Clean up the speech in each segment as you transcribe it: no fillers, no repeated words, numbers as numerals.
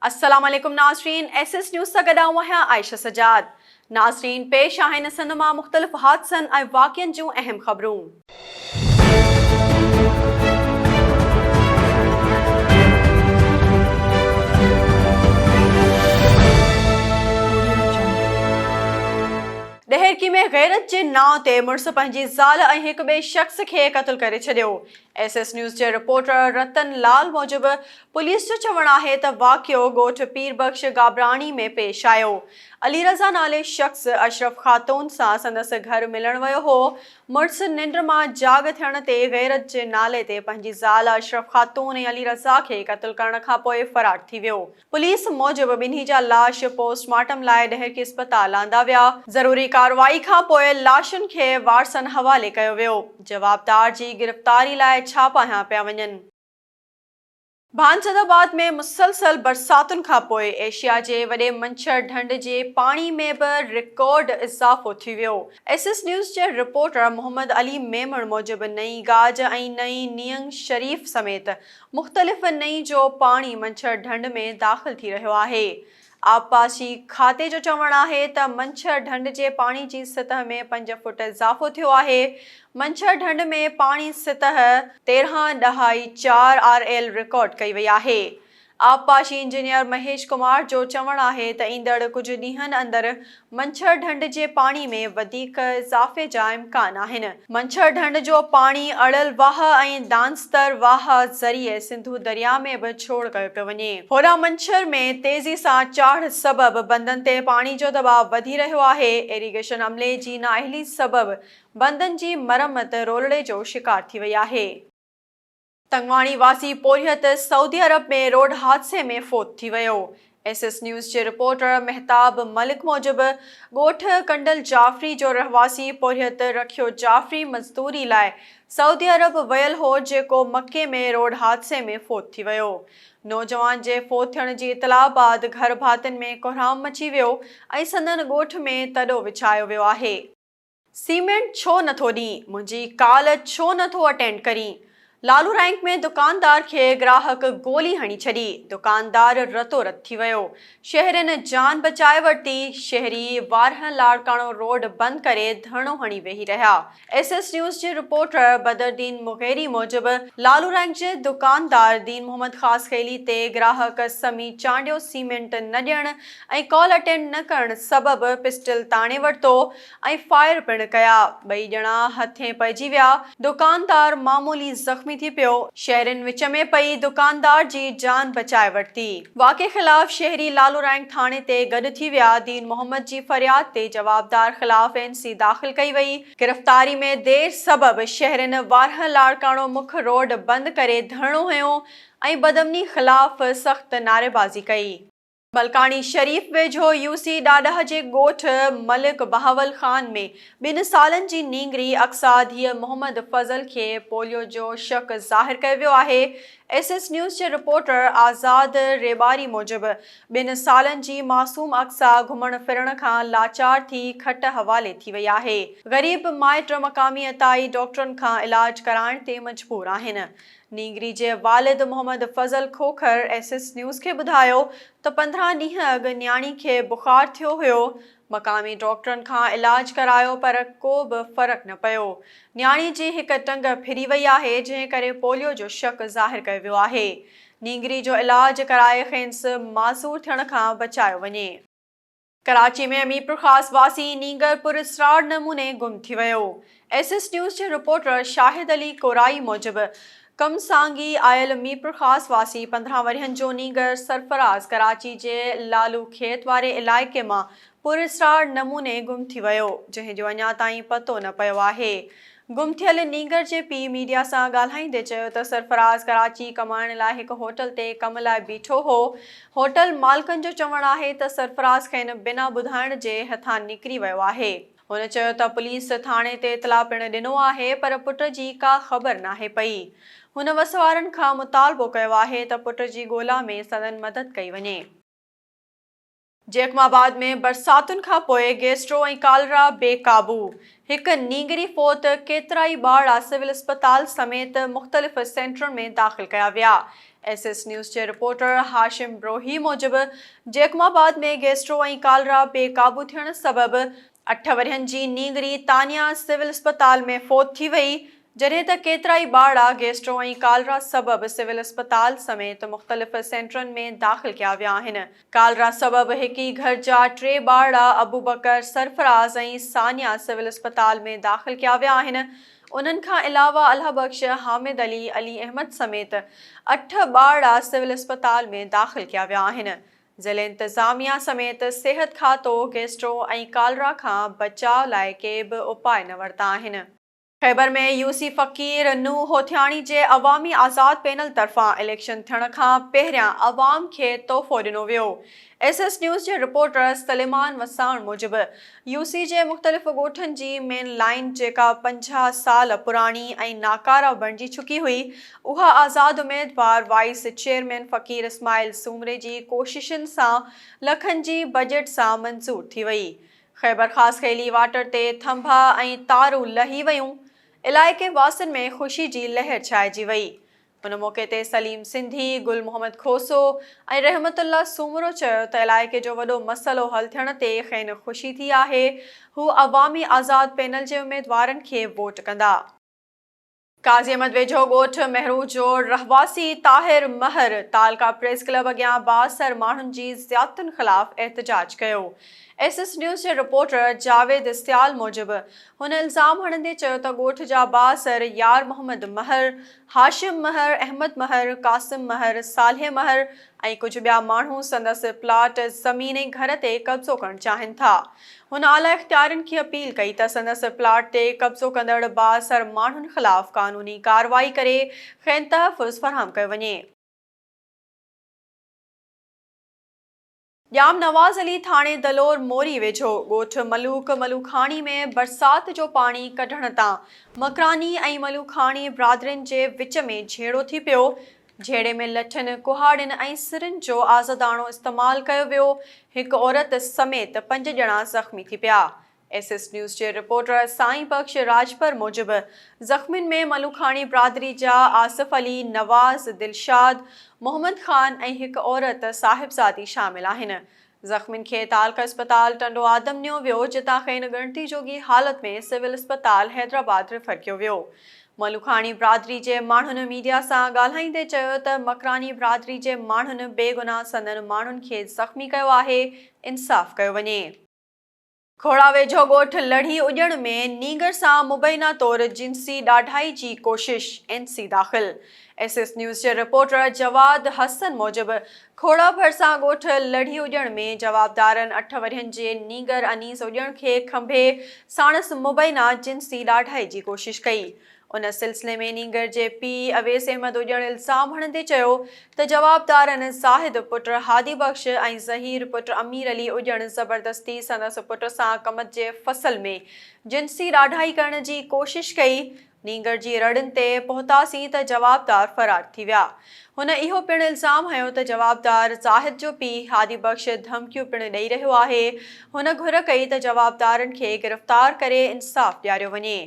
السلام عليڪم ناظرين ايس ايس نيوز سان گڏ آئون آهيان عائشه سجاد ناظرين پيش آهن سنڌ مان مختلف حادثن ۽ واقعن جون اهم خبرون. ڏهرڪي ۾ غيرت جي نانء تي مڙس پنهنجي زال ۽ هڪ ٻئي شخص کي قتل ڪري ڇڏيو. ايس ايس نيوز جي رپورٽر رتن لال موجب پوليس جو چوڻ آهي ته واقعو ڳوٺ پير بخش گابراڻي ۾ پيش آيو. علي رضا نالي شخص اشرف خاتون سان سندس گهر ملڻ ويو هو، مڙس ننڊ مان جاڳ ٿيڻ تي غيرت جي نالي تي پنهنجي زال اشرف خاتون ۽ علي رضا کي قتل ڪرڻ کانپوء فرار ٿي ويو. پوليس موجب ٻنهي جا لاش پوسٽ مارٽم لاء ڏهرڪي اسپتال آندا ويا، ضروري ڪارروائي کانپوء لاشن کي وارثن حوالي ڪيو ويو، جوابدار جي گرفتاري لاء ڇاپا هنيا پيا وڃن. ڀانچدآباد ۾ مسلسل برساتن کانپوء ايشيا جي وڏي منڇر ڍنڍ جي پاڻي ۾ به رڪارڊ اضافو ٿي ويو. ايس ايس نيوز جي رپورٽر محمد علي ميمڻ موجب نئين گاج ۽ نئين نينگ شريف سميت مختلف نئين جو پاڻي منڇر ڍنڍ ۾ داخل ٿي رهيو آهي. آبپاشي کاتي جو چوڻ آهي ته منڇر ڍنڍ جي پاڻي جي سطح ۾ پنج فوٽ اضافو ٿيو آهي. منڇر ڍنڍ ۾ پاڻي سطح 13 ڏهائي چار آر ايل رڪارڊ ڪئي وئي آهي. آبپاشي انجنيئر مهيش ڪمار جو چوڻ آهي ته ايندڙ ڪجهه ڏينهن اندر منڇر ڍنڍ جي پاڻي ۾ وڌيڪ اضافي جا امڪان آهن. منڇر ڍنڍ جو پاڻي اڙل واهه ۽ دانستر واهه ذريعي سنڌو درياء ۾ به ڇوڙ ڪيو پيو وڃي. هوڏانهن منڇر ۾ تيزي سان چاڙهه سبب بندن تي پاڻي جو دٻاء وڌي رهيو آهي. ايريگيشن عملي جي نااهلي سبب بندن جي مرمت رولڙي جو شڪار ٿي وئي آهي. تنگواڻي واسي پورهيت سعودي عرب ۾ روڊ حادثي ۾ فوت ٿي ويو. ايس ايس نيوز جي رپورٽر مهتاب ملڪ موجب ڳوٺ ڪنڊل جعفري جو رهواسي پورهيت رکيو جعفري مزدوري لاء سعودي عرب ويل هو جيڪو مڪي ۾ روڊ حادثي ۾ فوت ٿي ويو. نوجوان جي فوت ٿيڻ جي اطلاع بعد گهر ڀاتين ۾ ڪهرام مچي ويو ۽ سندن ڳوٺ ۾ تڏو وڇايو ويو آهي. سيمينٽ ڇو نه ٿو ڏين، منهنجي ڪال ڇو نه ٿو اٽينڊ ڪرين؟ لالو رائنڪ ۾ دڪاندار کي گراهڪ گولي هڻي ڇڏي، دڪاندار رتو رت ٿي ويو، شهرين جان بچائي ورتي، شهري وارهه لاڙڪاڻو روڊ بند ڪري ڌرڻو هڻي ويهي رهيا. ايس ايس نيوز جي رپورٽر بدردين مغيري موجب لالو رائنڪ جي دڪاندار دين محمد خاصخيلي تي گراهڪ سمي چانڊيو سيمينٽ نه ڏيڻ ۽ ڪال اٽينڊ نه ڪرڻ سبب پسٽل تاڻي ورتو ۽ فائر پڻ ڪيا، ٻئي ڄڻا هٿين پئجي ويا، دڪاندار معمولي زخمي ٿي پيو، شهرين وچ ۾ پئي دڪاندار جي جان بچائي ورتي. واقعي خلاف شهري لالو رائنڪ ٿاڻي تي گڏ ٿي ويا، دين محمد جي فرياد تي جوابدار خلاف اين سي داخل ڪئي وئي، گرفتاري ۾ دير سبب شهرين وارهه لاڙڪاڻو مک روڊ بند ڪري ڌرڻو هنيو ۽ بدامني خلاف سخت نعريبازي ڪئي. ملڪاڻي شريف ويجهو يو سي ڏاڏاهه جي ڳوٺ ملڪ بهاول خان ۾ ٻن سالن جي نينگري اقصيٰ ڌيء محمد فضل کي پوليو جو شڪ ظاهر ڪيو ويو آهي. ايس ايس نيوز جي رپورٽر آزاد ريٻاري موجب ٻن سالن جي معصوم اقصيٰ گهمڻ ڦرڻ کان لاچار ٿي کٽ حوالي ٿي وئي آهي. غريب مائٽ مقامي عطائي ڊاڪٽرن کان علاج ڪرائڻ تي مجبور آهن. نينگري جي والد Muhammad Fazal Khokhar S S news کي ٻڌايو ته 15 ڏينهن اڳ نياڻي کي بخار ٿيو هيو، مقامي ڊاڪٽرن کان علاج ڪرايو پر ڪو به فرق نه پيو، نياڻي جي هڪ ٽنگ ڦري وئي آهي جنهن ڪري پوليو جو شڪ ظاهر ڪيو ويو آهي، نينگري جو علاج ڪرائي کينس معذور ٿيڻ کان بچايو وڃي. ڪراچي ۾ ميرپورخاص واسي نينگر پراسرار نموني گم ٿي ويو. ايس ايس نيوز جي رپورٽر شاهد علي ڪورائي موجب ڪم سانگي آيل ميرپورخاص واسي 15 ورهين جو نينگر سرفراز ڪراچي جي لالو کيت واري علائقي مان پراسرار نموني گم ٿي ويو جنهن جو اڃا تائين پتو نه پيو آهي. گم ٿيل نينگر جي پيء ميڊيا سان ڳالهائيندي چيو ته سرفراز ڪراچي ڪمائڻ لاء هڪ هوٽل تي ڪم لاء بيٺو هو، هوٽل مالڪن جو چوڻ آهي ته سرفراز کين بنا ٻڌائڻ جي هٿان نڪري ويو آهي. هن چيو ته پوليس ٿاڻي تي اطلاع پڻ ڏنو آهي پر پٽ جي ڪا خبر ناهي پئي. هن وس وارن کان مطالبو ڪيو آهي ته پٽ جي ڳولا ۾ سندن مدد ڪئي وڃي. جيڪب آباد ۾ برساتن کانپوء گيسٽرو ۽ ڪالرا بي قابو، هڪ نينگري فوت، ڪيترائي ٻارڙا سول اسپتال سميت مختلف سينٽرن ۾ داخل ڪيا ويا. ايس ايس نيوز جي رپورٽر هاشم بروهي موجب جيڪب آباد ۾ گيسٽرو ۽ ڪالرا بي قابو ٿيڻ سبب اٺ ورهين جي نينگري تانيا سول اسپتال ۾ فوت ٿي وئي، جڏهن ته ڪيترائي ٻارڙا گيسٽرو ۽ ڪالرا سبب سول اسپتال سميت مختلف سينٽرن ۾ داخل ڪيا ويا آهن. ڪالرا سبب هڪ ئي گهر جا ٽي ٻارڙا ابوبڪر، سرفراز ۽ ثانيا سول اسپتال ۾ داخل ڪيا ويا آهن. انهن کان علاوه الهه بخش، حامد علي، علي احمد سميت اٺ ٻارڙا سول اسپتال ۾ داخل ڪيا ويا آهن. ضلعي انتظاميا سميت صحت کاتو گيسٽرو ۽ ڪالرا کان بچاء لاء ڪي به اپاء نه ورتا آهن. خيبر ۾ يو سي فقير نوح هوٿياڻي جي عوامي آزاد پينل طرفان اليڪشن ٿيڻ کان پهريان عوام کي تحفو ڏنو ويو. ايس ايس نيوز جي رپورٽر سليمان وساڻ موجب يو سي جي مختلف ڳوٺن جي مين لائين جيڪا 50 سال پراڻي ۽ ناڪاره بڻجي چڪي هئي اها آزاد اميدوار وائيس چيئرمين فقير اسماعيل سومري جي ڪوششن سان لکن جي بجيٽ سان منظور ٿي وئي. خيبرخاصخيلي واٽر تي ٿنڀا ۽ تارون لهي ويون، علائقي واسين ۾ خوشي جي لهر ڇائجي وئي. ان موقعي تي سليم سنڌي، گل محمد کوسو ۽ رحمت الله سومرو چيو ته علائقي جو وڏو مسئلو حل ٿيڻ تي کين خوشي ٿي آهي، هو عوامي آزاد پينل جي اميدوارن کي ووٽ ڪندا. قاضي احمد ويجهو ڳوٺ مهرو جو رهواسي طاهر مهر تعلقه پريس ڪلب اڳيان بااثر ماڻهن جي زيادتين خلاف احتجاج ڪيو. ايس ايس نيوز جي رپورٽر جاويد سيال موجب هن الزام هڻندي چيو ته ڳوٺ جا بااثر يار محمد مهر، هاشم مهر، احمد مهر، قاسم مهر، صالح مهر ۽ ڪجهه ٻيا ماڻهو سندس پلاٽ، زمين ۽ گهر تي قبضو ڪرڻ چاهين ٿا. هن اعليٰ اختيارين کي اپيل ڪئي ته سندس پلاٽ تي قبضو ڪندڙ بااثر ماڻهن خلاف قانوني ڪارروائي ڪري کين تحفظ فراهم ڪيو وڃي. ڄام نواز علي ٿاڻي دلور موري ويجهو ڳوٺ ملوڪ ملوکاڻي ۾ برسات جو پاڻي ڪڍڻ تان مڪراني ۽ ملوکاڻي برادرين جي وچ ۾ جهيڙو ٿي پيو، جهيڙي ۾ لٺين، ڪهاڙين ۽ سرن جو آزاداڻو استعمال ڪيو ويو، هڪ عورت سميت پنج ڄڻا زخمي ٿي پيا. ايس ايس نيوز جي رپورٽر سائين بخش راڄپر موجب زخمين ۾ ملوکاڻي برادري جا آصف علي، نواز، دلشاد، محمد خان ۽ هڪ عورت صاحبزادي شامل آهن. زخمين کي تعلقه اسپتال ٽنڊو آدم نيو ويو جتان کين ڳڻتي جوڳي حالت ۾ سول اسپتال حيدرآباد ريفر ڪيو ويو. ملوکاڻي برادري جي ماڻهن ميڊيا سان ڳالهائيندي چيو ته مڪراني برادري جي ماڻهن بيگناهه سندن ماڻهن کي زخمي ڪيو آهي، انصاف ڪيو وڃي. کوڙا ويجهو ڳوٺ لڙهي اڄڻ ۾ نينگر سان مبينا طور جنسي ڏاڍائي جي ڪوشش، اين سي داخل. ايس ايس نيوز جي رپورٽر جواد حسن موجب کوڙا ڀرسان ڳوٺ لڙهي اڄڻ ۾ جوابدارن اٺ ورهين جي نينگر انيس اڄڻ کي کنڀي ساڻس مبينا جنسي ڏاڍائي جي ڪوشش ڪئي. ان سلسلي ۾ نينگر جي پيء اويس احمد اڄڻ الزام هڻندي چيو ته جوابدارن زاهد پٽ هادي بخش ۽ ظهير پٽ امير علي اڄڻ زبردستي سندس پٽ سان ڪمند جي فصل ۾ جنسي ڏاڍائي ڪرڻ جي ڪوشش ڪئي، نينگر جي رڙين تي پهتاسين ته جوابدار فرار ٿي ويا. هن اهو پڻ الزام هنيو ته جوابدار زاهد جو پيء هادي بخش ڌمڪيون پڻ ڏئي رهيو آهي، هن گهر ڪئي ته جوابدارن کي گرفتار ڪري انصاف ڏياريو وڃي.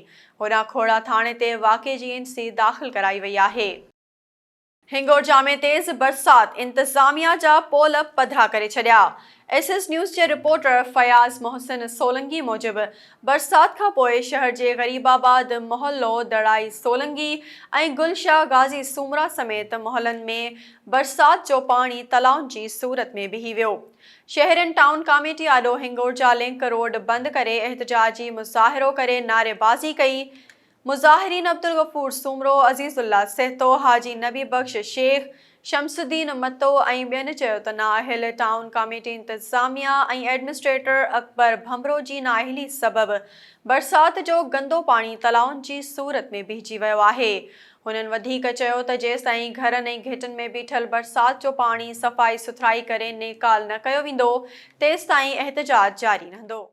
هوڏانهن کوڙا ٿاڻي تي واقعي جي اين سي داخل ڪرائي وئي آهي. هنگورجا ۾ تيز برسات، انتظاميا جا پول پڌرا ڪري ڇڏيا. ايس ايس نيوز جي رپورٽر فياض محسن سولنگي موجب برسات کانپوء شهر جي غريب آباد محلو دڙائي سولنگي ۽ گل شاهه غازي سومرا سميت محلن ۾ برسات جو پاڻي تلائن جي صورت ۾ بيهي ويو. شهرين ٽائون ڪاميٽي آڏو هنگورجا لنڪ روڊ بند ڪري احتجاجي مظاهرو ڪري نعريبازي ڪئي. مظاهرين عبدالغفور سومرو، عزيز الله سهتو، حاجي نبي بخش شيخ، شمس الدين متو ۽ ٻين چيو ته نااهل ٽائون ڪاميٽي انتظاميا ۽ ايڊمنسٽريٽر اڪبر ڀنڀرو جي نااهلي سبب برسات جو گندو پاڻي تلائن جي صورت ۾ بيهجي ويو آهي. هنن وڌيڪ چيو ته جيستائين گهرن ۽ گهٽين ۾ بيٺل برسات جو پاڻي صفائي سٿرائي ڪري نيڪال نه ڪيو ويندو تيستائين احتجاج جاري رهندو.